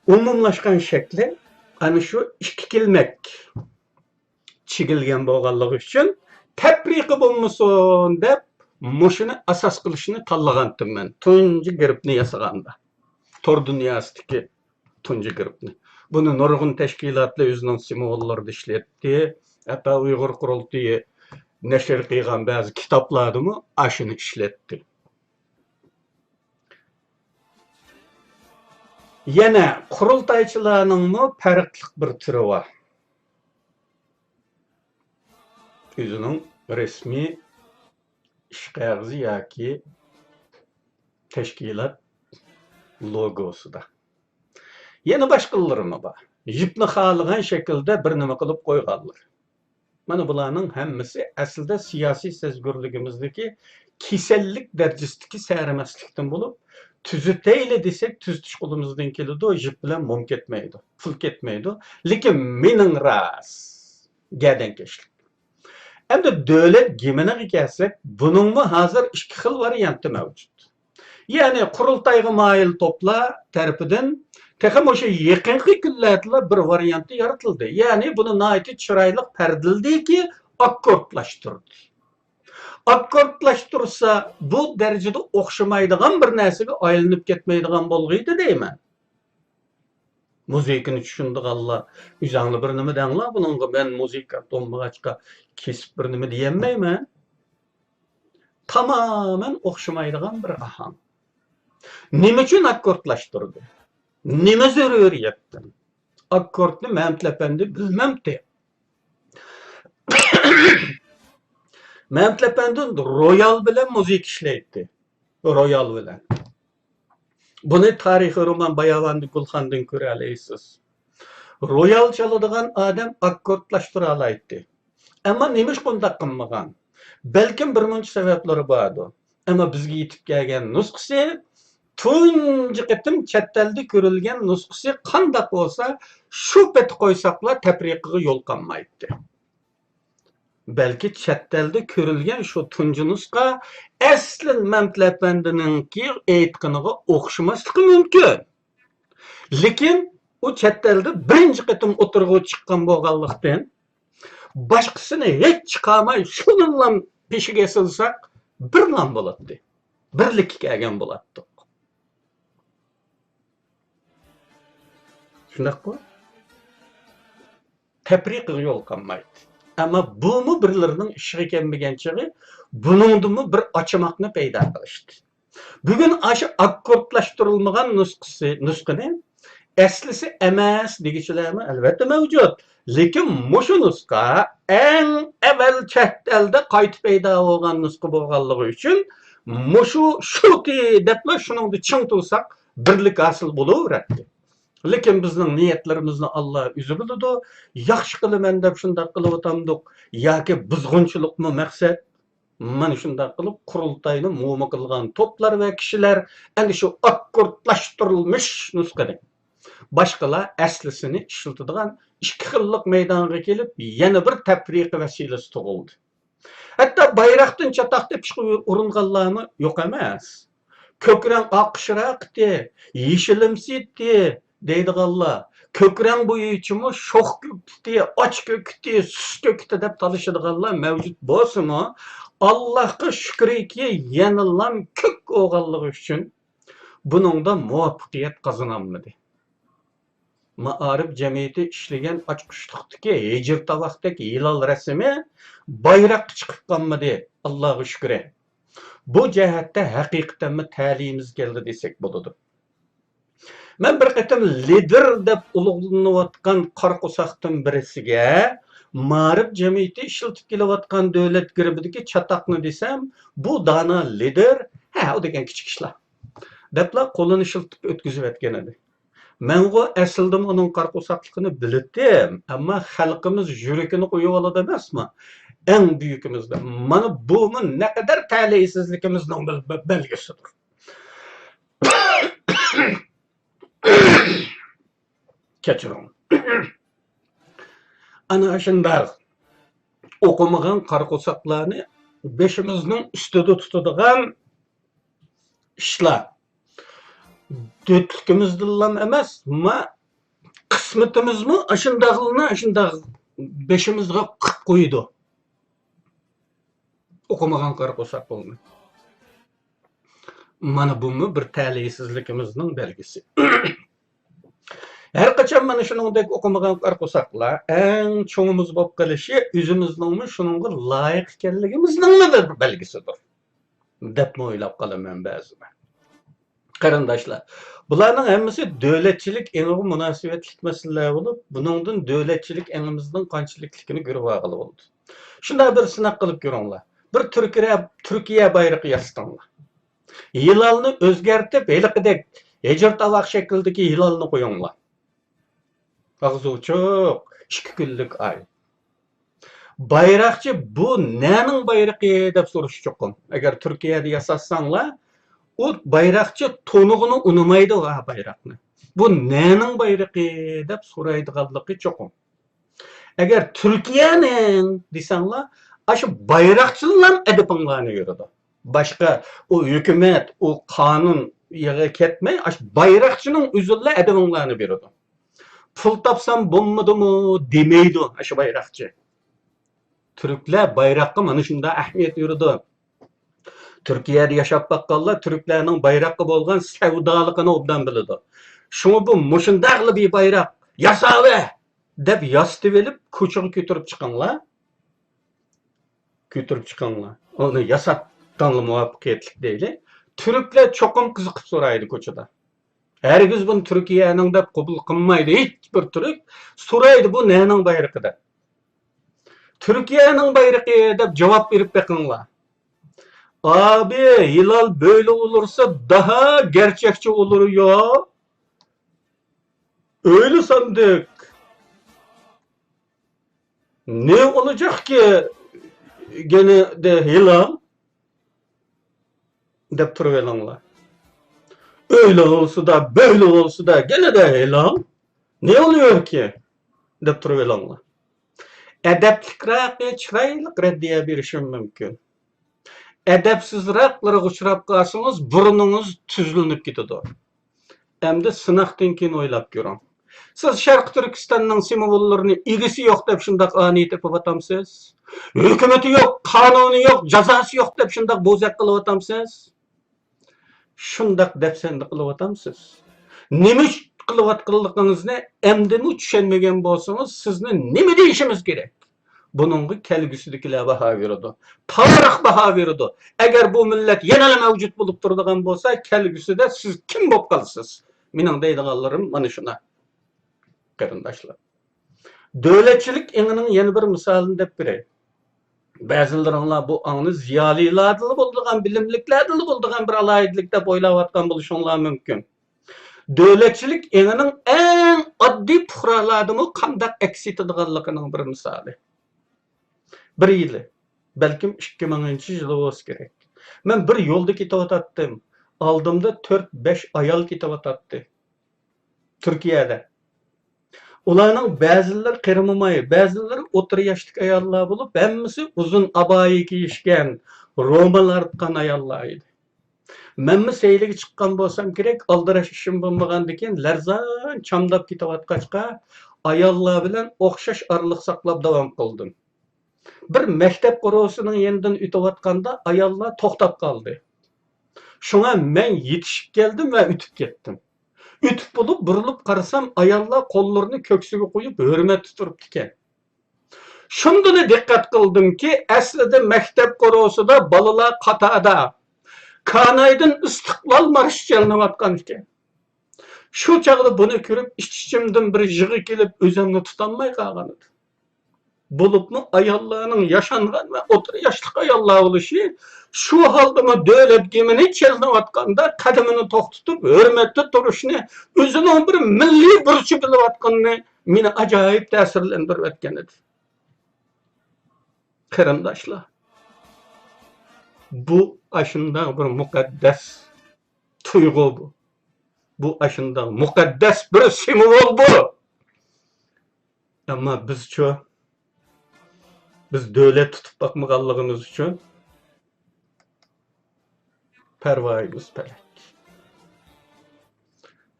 ئومۇملاشقان شەكلى ئەنە شۇ ئىككى كىلمەك چىگىلگەن بولغانلىقى ئۈچۈن، تەپرىقە بولمىسۇن دەپ، مۇشۇنى ئاساس قىلىشنى تاللىغانتىم مەن تۇنجى گېربنى ياسىغاندا. تور دۇنياسىدىكى تۇنجى گېربنى. بۇنى نۇرغۇن تەشكىلاتلار ئۆزىنىڭ سىمۋوللىرىدا ئىشلەتتى. ھەتتا ئۇيغۇر قۇرۇلتىيى نەشر قىلغان بەزى كىتابلاردىمۇ ئاشۇنى ئىشلەتتى. يەنە قۇرۇلتايچىلارنىڭمۇ پەرقلىق بىر تۈرى بار. ئۆزىنىڭ رەسمىي ئىش قەغىزى ياكى تەشكىلات لوگوسىدا. يەنە باشقىلىرىمۇ بار. يىپنى خالىغان شەكىلدە بىر نېمە قىلىپ قويغانلار. مانا بۇلارنىڭ ھەممىسى ئەسلىدە سىياسىي سەزگۈرلۈكىمىزدىكى كېسەللىك دەرىجىسىدىكى سەرمەستلىكتىن بولۇپ، تۈزىتەيلى دېسەك، تۈزىتىش قولىمىزدىن كېلىدۇ، يىپ بىلەن موم كەتمەيدۇ، پۇل كەتمەيدۇ. لېكىن مېنىڭ راست گەدەنكەشلىك. ئەمدى دۆلەت گىمنىغا كەلسەك، بۇنىڭمۇ ھازىر ئىككى خىل ۋارىيانتى مەۋجۇت. يەنى قۇرۇلتايغا مايىل توپلار تەرىپىدىن تېخى مۇشۇ يېقىنقى كۈنلەردىلا بىر ۋارىيانتى يارىتىلدى. يەنى بۇنى ناھايىتى چىرايلىق پەردىلىدىكى ئاككوردلاشتۇردى. ئاككوردلاشتۇرسا، بۇ دەرىجىدە ئوخشىمايدىغان بىر نەرسىگە ئايلىنىپ كەتمەيدىغان بولغىيدى دەيمەن. مۇزىكىنى چۈشىنىدىغانلار، ئۆزەڭلار بىر نېمە دەڭلار بۇنىڭغا، مەن مۇزىكانت بولمىغاچقا، كېسىپ بىر نېمە دېيەلمەيمەن. تامامەن ئوخشىمايدىغان بىر ئاھاڭ. نېمە ئۈچۈن ئاككوردلاشتۇردى؟ نېمە زۆرۈرىيەتتىن؟ ئاككوردنى مەمتىلى ئەپەندى بىلمەمتى. مەمتىلى ئەپەندى رويال بىلەن مۇزىكا ئىشلەيتتى. رويال بىلەن. بۇنى تارىخىي رومان باياۋاندىن گۈلخاندىن كۆرەلەيسىز. رويال چالىدىغان ئادەم ئاككوردلاشتۇرالايتتى. ئەمما نېمىشقا ئۇنداق قىلمىغان؟ بەلكىم بىر مۇنچە سەۋەبلىرى باردۇ. ئەمما بىزگە يېتىپ كەلگەن نۇسخىسى، تۇنجى قېتىم چەت ئەلدە كۆرۈلگەن نۇسخىسى قانداق بولسا، شۇ پېتى قويساقلا تەپرىقىگە يول قالمايتتى. بەلكى چەت ئەلدە كۆرۈلگەن شۇ تۇنجى نۇسخا ئەسلى مەمتىلى ئەپەندىنىڭكى ئېيتقىنىغا ئوخشىماسلىقى مۇمكىن. لېكىن ئۇ چەت ئەلدە بىرىنچى قېتىم ئوتتۇرىغا چىققان بولغانلىقتىن، باشقىسىنى ھېچ چىقارماي شۇنىلا پېشىگە سېلىساق، بىرلا بولاتتى. بىرلىككە كەلگەن بولاتتۇق. شۇنداققۇ؟ تەپرىقىگە يول قالمايتتى. ئەمما بۇمۇ بىرلىرىنىڭ ئىشىغا كەلمىگەن چېغى، بۇنىڭدىنمۇ بىر ئاچىماقنى پەيدا قىلىشتى. بۈگۈن ئاشۇ ئاككوردلاشتۇرۇلمىغان نۇسخىسى، نۇسخىنى ئەسلىسى ئەمەس دېگۈچىلەرمۇ ئەلۋەتتە مەۋجۇت. لېكىن مۇشۇ نۇسخا ئەڭ ئەۋەل چەت ئەلدە قايتا پەيدا بولغان نۇسخا بولغانلىقى ئۈچۈن، مۇشۇ شۇتى دەپلا شۇنىڭدا چىڭ تۇرساق، بىرلىك ھاسىل بولۇۋېرەتتى. لېكىن بىزنىڭ نىيەتلىرىمىزنى ئاللا ئۆزى بىلىدۇ. ياخشى قىلىمەن دەپ شۇنداق قىلىۋاتامدۇق ياكى بۇزغۇنچىلىقمۇ مەقسەت؟ مانا شۇنداق قىلىپ، قۇرۇلتاينى موما قىلغان توپلار ۋە كىشىلەر ئەنە شۇ ئاككوردلاشتۇرۇلمىش نۇسخىنى، باشقىلار ئەسلىسىنى ئىشلىتىدىغان ئىككى خىللىق مەيدانغا كېلىپ، يەنە بىر تەپرىقە ۋەسىلىسى تۇغۇلدى. ھەتتا بايراقتىن چاتاق تېپىشقا ئۇرۇنغانلارمۇ يوق ئەمەس. كۆك رەڭ ئاقىشراقتى، يېشىلىمسىتى دەيدىغانلار، كۆك رەڭ بويىچىمۇ شوخ كۆكتى، ئاچ كۆكتى، سۇس كۆكتى دەپ تالىشىدىغانلار مەۋجۇت بولسىمۇ، ئاللاھقا شۈكرىكى، يەنىلام كۆك بولغانلىقى ئۈچۈن بۇنىڭدا مۇۋەپپەقىيەت قازىنالمىدى. مائارىپ جەمئىيىتى ئىشلىگەن ئاچقۇچلۇقتىكى ھىجىر تاۋاقتەك ھىلال رەسىمى بايراققا چىقىپ قالمىدى، ئاللاغا شۈكرى. بۇ جەھەتتە ھەقىقەتەنمۇ تەلىيىمىز كەلدى دېسەك بولىدۇ. مەن بىر قېتىم لىدىر دەپ ئۇلۇغلىنىۋاتقان قارا قورساقتىن بىرسىگە مائارىپ جەمئىيىتى ئىشلىتىپ كېلىۋاتقان دۆلەت گېربىدىكى چاتاقنى دېسەم، بۇ دانا لىدىر، ھە، ئۇ دېگەن كىچىك ئىشلار، دەپلا قولىنى شىلتىپ ئۆتكۈزۈۋەتكەن ئىدى. مەنغۇ ئەسلىدىمۇ ئۇنىڭ قارا قورساقلىقىنى بىلەتتىم، ئەمما خەلقىمىز يۈرىكىنى قويۇۋالىدۇ ئەمەسمۇ؟ ئەڭ بۈيۈكىمىزدە. مانا بۇمۇ نەقەدەر تەلەيسىزلىكىمىزنىڭ بىر، بىر بەلگىسىدۇر. كەچۈرۈڭ. ئەنە ئاشۇنداق ئوقۇمىغان قارا قورساقلارنى بېشىمىزنىڭ ئۈستىدە تۇتىدىغان ئىشلار. دۆتلۈكىمىزدىنلا ئەمەس، ما قىسمىتىمىزمۇ ئاشۇنداقلىنى ئاشۇنداق بېشىمىزغا قىپ قويىدۇ. ئوقۇمىغان قارا قورساق بولماي. مانا بۇمۇ بىر تەلەيسىزلىكىمىزنىڭ بەلگىسى. ھەر قاچان مانا شۇنىڭدەك ئوقۇمىغان قارا قورساقلار ئەڭ چوڭىمىز بولۇپ قېلىشى ئۆزىمىزنىڭمۇ شۇنىڭغا لايىق ئىكەنلىكىمىزنىڭمۇ بىر بەلگىسىدۇر، دەپمۇ ئويلاپ قالىمەن بەزىدە. قېرىنداشلار، بۇلارنىڭ ھەممىسى دۆلەتچىلىك ئېڭىغا مۇناسىۋەتلىك مەسىلىلەر بولۇپ، بۇنىڭدىن دۆلەتچىلىك ئېڭىمىزنىڭ قانچىلىكلىكىنى كۆرۈۋالغىلى بولىدۇ. شۇنداق بىر سىناق قىلىپ كۆرۈڭلار. بىر تۈركىيە، تۈركىيە بايرىقى ياسىتىڭلار. ھىلالنى ئۆزگەرتىپ، ھېلىقىدەك ھىجىر تاۋاق شەكلىدىكى ھىلالنى قويۇڭلار. ئاغزى ئوچۇق، ئىككى كۈنلۈك ئاي. بايراقچى، «بۇ نەنىڭ بايرىقى؟» دەپ سورىشى چوقۇم. ئەگەر تۈركىيەدە ياساتساڭلار، ئۇ بايراقچى تونۇغىنى ئۇنىمايدۇ ھا بايراقنى. «بۇ نەنىڭ بايرىقى؟» دەپ سورايدىغانلىقى چوقۇم. ئەگەر «تۈركىيەنىڭ» دېسەڭلار، ئاشۇ بايراقچىلارلا ئەدىپىڭلارنى بېرىدۇ. باشقا ئۇ ھۆكۈمەت، ئۇ قانۇن يېغى كەتمەي، ئاشۇ بايراقچىنىڭ ئۆزىلا ئەدىپىڭلارنى بېرىدۇ. «پۇل تاپسام بولمىدىمۇ؟» دېمەيدۇ ئاشۇ بايراقچى. تۈركلەر بايراققا مانا شۇنداق ئەھمىيەت بېرىدۇ. تۈركىيەدە ياشاپ باققانلار تۈركلەرنىڭ بايراققا بولغان سەۋدالىقىنى ئوبدان بىلىدۇ. شۇڭا بۇ مۇشۇنداقلا بىر بايراق ياساۋە دەپ ياسىتىۋېلىپ كوچىغا كۆتۈرۈپ چىقىڭلار. كۆتۈرۈپ چىقىڭلار. ئۇنى ياساتقانلا مۇۋەپپەقىيەتلىك دەيلى. تۈركلەر چوقۇم قىزىقىپ سورايدۇ كوچىدا. ھەرگىز بۇنى «تۈركىيەنىڭ» دەپ قوبۇل قىلمايدۇ ھېچ بىر تۈرك. سورايدۇ، «بۇ نەنىڭ بايرىقى؟» دەپ. «تۈركىيەنىڭ بايرىقى» دەپ جاۋاب بېرىپ بېقىڭلار. «ئابى، ھىلال بۆيلە ئولۇرسا داھا گەرچەكچى ئولۇرۇ يوق. ئۆيلە ساندۇق. نە ئولىجاقكى گېنە دە ھىلال؟» دەپ تۇرۇۋېلىڭلار. «ئۆيلە بولسىدا، بۆيلە بولسىدا، گېنە دە ھىلال. نە ئولىيوركى؟» دەپ تۇرۇۋېلىڭلار. ئەدەپلىكراقى، چىرايلىق رەددىيە بېرىشىم مۇمكىن. ئەدەپسىزراقلىرىغا ئۇچراپ قالسىڭىز، بۇرنىڭىز تۈزلىنىپ كېتىدۇ. ئەمدى سىناقتىن كېيىن ئويلاپ كۆرۈڭ. سىز شەرقىي تۈركىستاننىڭ سىمۋوللىرىنى ئىگىسى يوق دەپ شۇنداق ئانىي تېپىۋاتامسىز؟ ھۆكۈمىتى يوق، قانۇنى يوق، جازاسى يوق دەپ شۇنداق بوزەك قىلىۋاتامسىز؟ شۇنداق دەپسەندە قىلىۋاتامسىز؟ نېمە ئۈچۈن قىلىۋاتقانلىقىڭىزنى ئەمدىمۇ چۈشەنمىگەن بولسىڭىز، سىزنى نېمە دېيىشىمىز كېرەك؟ بۇنىڭغا كەلگۈسىدىكىلەر باھا بېرىدۇ. تارىخ باھا بېرىدۇ. ئەگەر بۇ مىللەت يەنىلا مەۋجۇت بولۇپ تۇرىدىغان بولسا، كەلگۈسىدە سىز كىم بولۇپ قالىسىز؟ مېنىڭ دەيدىغانلىرىم مانا شۇنداق، قېرىنداشلار. دۆلەتچىلىك ئېڭىنىڭ يەنە بىر مىسالىنى دەپ بېرەي. بەزىلىرىڭلار بۇ ئاڭنى زىيالىيلاردىلا بولىدىغان، بىلىملىكلەردىلا بولىدىغان بىر ئالاھىدىلىك دەپ ئويلاۋاتقان بولۇشۇڭلار مۇمكىن. دۆلەتچىلىك ئېڭىنىڭ ئەڭ ئاددىي پۇقرالارنىمۇ قانداق ئەكس ئېتىدىغانلىقىنىڭ بىر مىسالى. بىر يىلى، بەلكىم ئىككى مىڭىنچى يىلى بولسا كېرەك. مەن بىر يولدا كېتىۋاتاتتىم. ئالدىمدا تۆت، بەش ئايال كېتىۋاتاتتى. تۈركىيەدە. ئۇلارنىڭ بەزىلىرى قېرى موماي، بەزىلىرى ئوتتۇرا ياشلىق ئاياللار بولۇپ، ھەممىسى ئۇزۇن ئابايە كىيىشكەن، رومال ئارتقان ئاياللار ئىدى. مەنمۇ سەيلىگە چىققان بولسام كېرەك، ئالدىراش ئىشىم بولمىغاندىكىن لەرزان چامداپ كېتىۋاتقاچقا، ئاياللار بىلەن ئوخشاش ئارىلىق ساقلاپ داۋام قىلدىم. بىر مەكتەپ قورۇسىنىڭ يېنىدىن ئۆتۈۋاتقاندا ئاياللار توختاپ قالدى. شۇڭا مەن يېتىشىپ كەلدىم ۋە ئۆتۈپ كەتتىم. ئۆتۈپ بولۇپ بۇرۇلۇپ قارىسام، ئاياللار قوللىرىنى كۆكسىگە قويۇپ ھۆرمەتتە تۇرۇپتىكەن. شۇندىلا دىققەت قىلدىمكى، ئەسلىدە مەكتەپ قورۇسىدا بالىلار قاتاردا كانايدىن ئىستىقلال مارشى چېلىنىۋاتقان ئىكەن. شۇ چاغدا بۇنى كۆرۈپ، ئىچ-ئىچىمدىن بىر يىغا كېلىپ، ئۆزۈمنى تۇتالماي قالغانىدىم. بولۇپمۇ ئاياللارنىڭ، ياشانغان ۋە ئوتتۇرا ياشلىق ئاياللار بولۇشى، شۇ ھالدىمۇ دۆلەت گىمنى چېلىنىۋاتقاندا قەدىمىنى توختىتىپ، ھۆرمەتتە تۇرۇشنى ئۆزىنىڭ بىر مىللىي بۇرچى بىلىۋاتقىنىنى مېنى ئاجايىپ تەسىرلەندۈرۈۋەتكەن ئىدى. قېرىنداشلار، بۇ ئاشۇنداق بىر مۇقەددەس تۇيغۇ بۇ. بۇ ئاشۇنداق مۇقەددەس بىر سىمۋول بۇ. ئەمما بىزچۇ؟ بىز دۆلەت تۇتۇپ باقمىغانلىقىمىز ئۈچۈن پەرۋايىمىز پەلەك.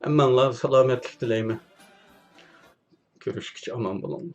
ھەممەڭلارغا سالامەتلىك تىلەيمەن. كۆرۈشكىچە ئامان بولۇڭ.